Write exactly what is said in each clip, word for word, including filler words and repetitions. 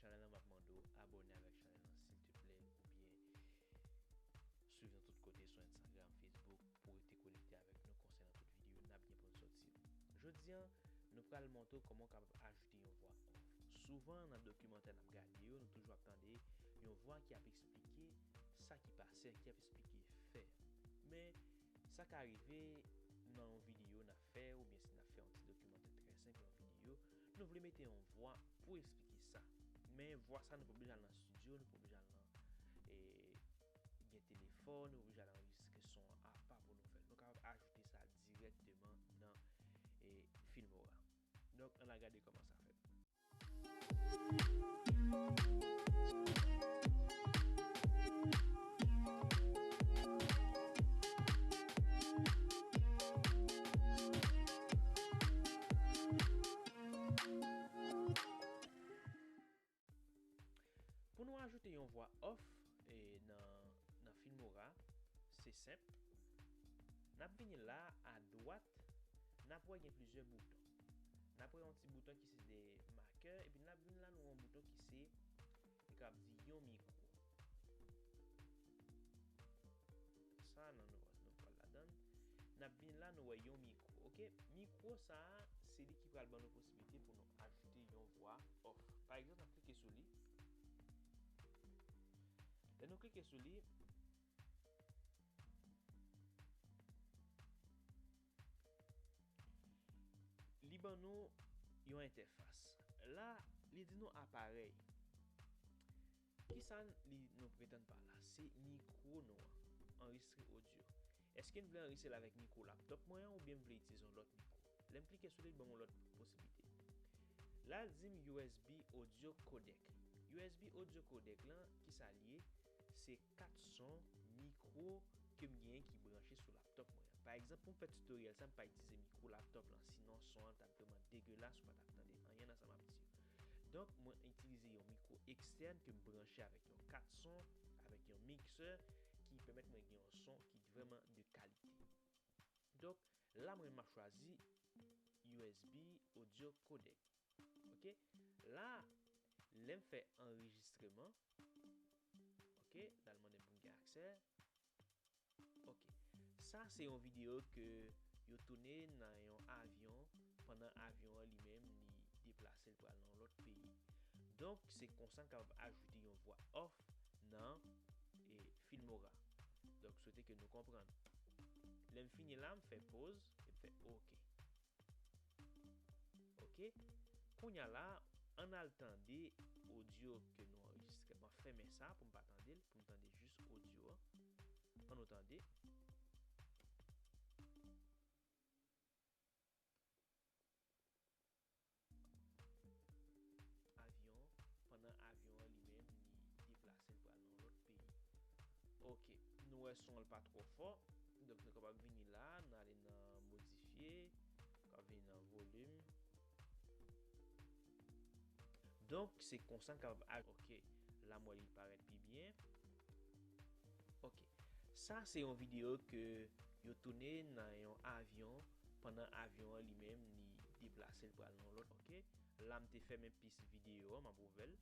chanèl lan, m ap mande w abòne avèk chanèl lan, silteplè, oubyen swiv nou tout kote sou Instagram, Facebook, pou rete konekte avèk nou konsènan tout videyo n ap gen pou n sòti yo. Jodi a, nou pral montre w kòman w kapab ajoute yon vwa off. Souvan, nan dokimantè n ap gade yo, nou toujou ap tande yon vwa ki ap eksplike sa ki pase, ki ap eksplike fè. Men, sa ka rive nan yon videyo n ap fè, oubyen si n ap fè yon ti dokimantè trè senp, yon videyo, nou vle mete yon vwa pou eksplike sa. Men vwa sa, nou pa oblije al nan estidyo, nou pa oblije al nan, e, gen telefòn, nou pa oblije al anrejistre son an apa pou nou fè l. Nou kapab ajoute sa dirèkteman nan, e, Filmora. Donk, ann al gade kòman sa fèt. Pou nou ajoute yon vwa off, e, nan, nan Filmora, se senp. N ap vini la, adwat, n ap wè gen plizyè bouton. N ap wè yon ti bouton ki se de makè, epi n ap vin la, nou wè yon bouton ki se, li kapab di yon mikwo. Sa, non, nou, nou pral ladan l. N ap vin la, nou wè yon mikwo, oke? Mikwo sa a, se li ki pral ban nou posiblite pou nou ajoute yon vwa off. Pa egzanp, n ap klike sou li. Lè nou klike sou li, li ban nou yon entèfas. La, li di nou aparèy. Kisa li nou pretann pa la? Se mikwo nou an. Anrejistre odyo. Èske n vle anrejistre l avèk mikwo laptòp mwen an oubyen m vle itilize yon lòt mikwo? Lè m klike sou li, li ban m yon lòt posiblite. La, l di m U S B audio codec. U S B audio codec lan, kisa l ye? Se kat son mikwo ke m genyen ki branche sou laptòp mwen an. Pa egzanp, pou m fè titoryèl sa, m pa itilize mikwo laptòp lan, sinon son an t ap vrèman degelas, ou pa t ap tande anyen nan sa m ap di yo. Donk, mwen itilize yon mikwo ekstèn ke m branche avèk yon kat son, avèk yon miksè, ki pèmèt mwen gen yon son ki vrèman de kalite. Donk, la mwen m ap chwazi U S B audio codec. Oke? La, lè m fè anrejistreman, oke, la l mande m pou m gen aksè. Oke. Sa se yon videyo ke yo tounen nan yon avyon, pandan avyon an li menm li deplase, l pral nan yon lòt peyi. Donk, se konsa n kapab ajoute yon vwa off nan, e, Filmora. Donk, swete ke nou konprann. Lè m fini la, m fè pause, e m fè oke. Oke? Kounye a la, ann al tande odyo ke nou anrejistre. Mwen fèmen sa pou m pa tande l, pou m tande jis odyo an. Ann nou tande. Avyon, pandan avyon an li menm, li deplase, l pral nan yon lòt peyi. Oke, nou wè son an pa twò fò. Donk, nou kapab vini la, n ale nan modifye, nou kapab vini nan volim. Donk, se konsa n kapab a-, oke, la m wè li parèt pi byen. Oke. Sa se yon videyo ke yo tounen nan yon avyon, pandan avyon an li menm, li deplase, l pral nan yon lòt. Oke. La m te fèmen pis videyo an, m ap ouvè l.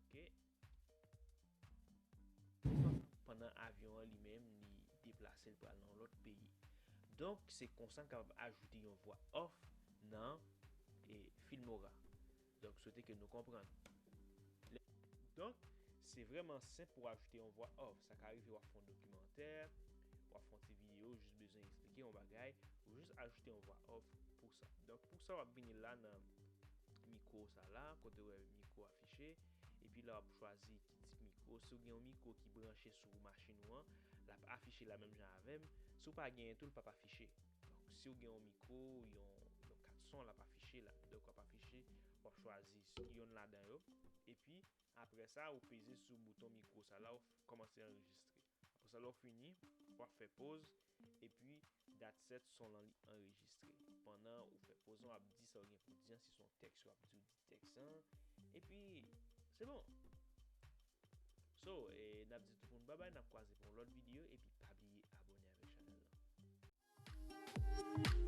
Oke. Pandan avyon an li menm, li deplase, l pral nan yon lòt peyi. Donk, se konsa n kapab ajoute yon vwa off nan, e, Filmora. Donk, swete ke nou konprann. Donk, se vrèman senp pou w ajoute yon vwa off. Sa ka rive w ap fè yon dokimantè, w ap fè yon ti videyo, ou jis bezwen eksplike yon bagay, ou jis ajoute yon vwa off pou sa. Donk, pou sa, w ap vini la nan mikwo sa la, kote w wè mikwo afiche, epi la w ap chwazi ki tip mikwo. Si w gen yon mikwo ki branche sou machin ou an, l ap afiche la menm jan avè m. Si w pa genyen tou, l p ap afiche. Donk, si w gen yon mikwo, yon, yon kat son, l ap afiche la. Donk, w ap afiche, w ap chwazi yonn ladan yo. Epi, apre sa, ou peze sou bouton mikwo sa la, ou f-, kòmanse anrejistre. Apre sa, lè w fini, w ap fè pause, epi that's it, son lan li anrejistre. Pandan ou fè pause an, w ap di sa w gen pou di an, si se yon tèks, w ap di w di tèks an, epi se bon. So, e, n ap di tout moun babay, n ap kwaze pou yon lòt videyo, epi pa bliye abòne avèk chanèl lan.